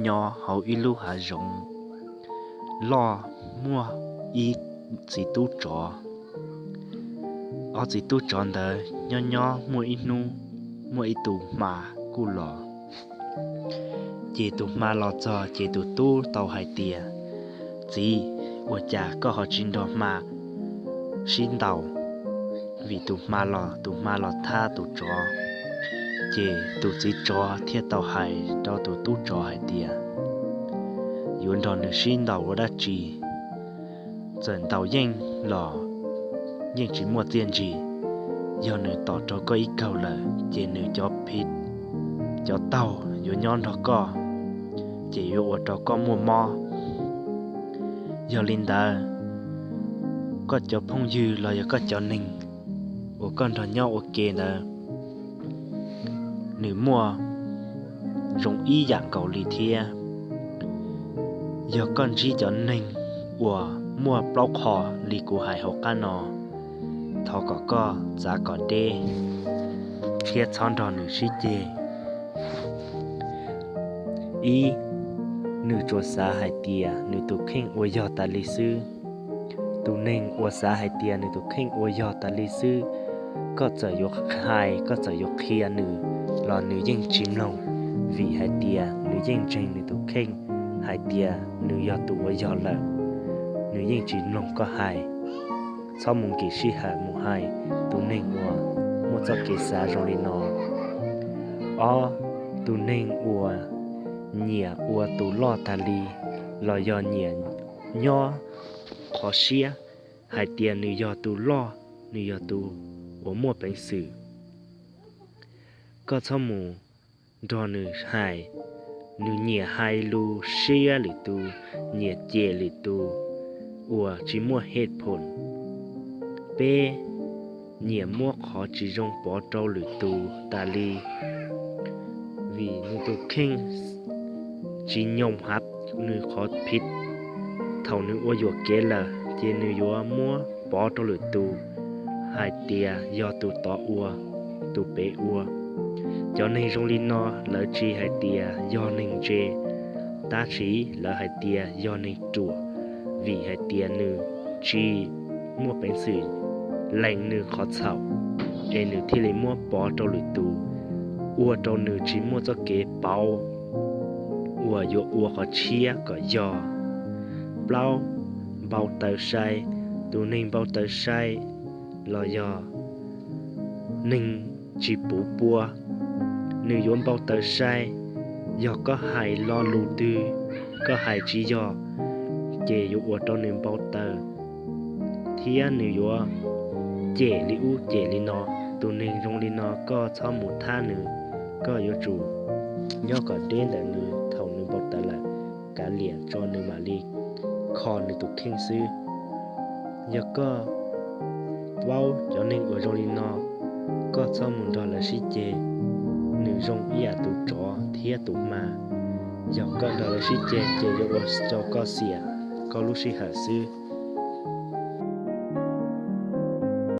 Nyob hauv ib lub hav zoov loj, muaj ib txiv tub tsov. Ob txiv tub tsov ntawd nyob nyob muaj ib hnub, muaj ib tus hma kuj los. Ces tus hma los txog ces tus tub tau hais tias, Txiv, ua cas koj ho tsis nrog hma sib ntaus? Vim tus hma los, tus hma los thab tus tsov. Ces tus txiv tsov thiaj tau hais rau tus tub tsov hais tias, Yuav nrog nws sib ntaus ua dab tsi? Txawm ntaus yeej los yeej tsis muaj txiaj ntsig. Yog nws tom rau koj ib kaug lawm ces nws cov phiv, cov taug yuav nyob nrog koj, ces yuav ua rau koj muaj mob. Yog li ntawd, koj cov phooj ywg los yog koj cov neeg uas koj nrog nyob ua ke ntawd, nws muaj zoo ib yam nkaus li thiab. Yog koj ntsib cov neeg uas muaj plaub qho li kuv hais hauv qab no, thov kom koj txav kom deb thiab txhob nrog nws sib ceg. Ib, nws tsuas xav hais tias nws tus kheej ua yog tas li xwb. Tus neeg uas xav hais tias nws tus kheej ua yog tas li xwb, koj txawm yuav hais, koj txawm yuav qhia nws los nws yeej tsis mloog, vim hais tias nws yeej ntseeg nws tus kheej hais tias nws yog tus uas yog lawm, nws yeej tsis mloog koj hais. Txhob mus nkim sij hawm mus hais tus neeg uas muaj txoj kev xav zoo li no. Ob, tus neeg uas nyiam ua tus loj tas li los yog nyiam nyob qhov siab hais tias nws yog tus loj, nws yog tus uas muaj peev xwm, koj txhob mus nrog nws hais. Nws nyiam hais lus siab lwm tus, nyiam cem lwm tus uas tsis muaj hej phoom. Peb, nyiam muab qhov tsis zoo pov rau lwm tus tas li, vim nws tus kheej tsis nyoos hav nws qhov phiv. Thaum nws ua yuam kev lawm ces nws yuav muab pov rau lwm tus hais tias yog tus tod ua, tus pem ua. Cov neeg zoo li no lawv tsis hais tias yog neeg ntse, tab sis lawv hais tias yog neeg ruam, vim hais tias nws tsis muaj peev xwm lees nws qhov txhaum, es nws thiaj li muab pov rau lwm tus, ua rau nws tsis muaj txoj kev paub uas yuav ua qhov tshiab kom yog. Plaub, npau taws sai. Tus neeg npau taws sai los yog neeg tsis puv pua, nws yuav npau taws sai. Yog koj hais lo lus twg, koj hais tsis yog, ces yuav ua rau nws npau taws thiab nws yuav cem li ub cem li no. Tus neeg zoo li no koj txhob mus thab nws, koj yuav tsum nyob kom deb ntawm nws. Thaum nws npau taws lawm, kav liam tso nws mam li kho nws tus kheej xwb. Yog koj paub cov neeg uas zoo li no, koj txhob mus nrog lawv sib ceg. Nws zoo ib yam tus tsov thiab tus hma. Yog koj nrog lawv sib ceg ces yuav ua rau koj xiam koj lub sij hawm xwb.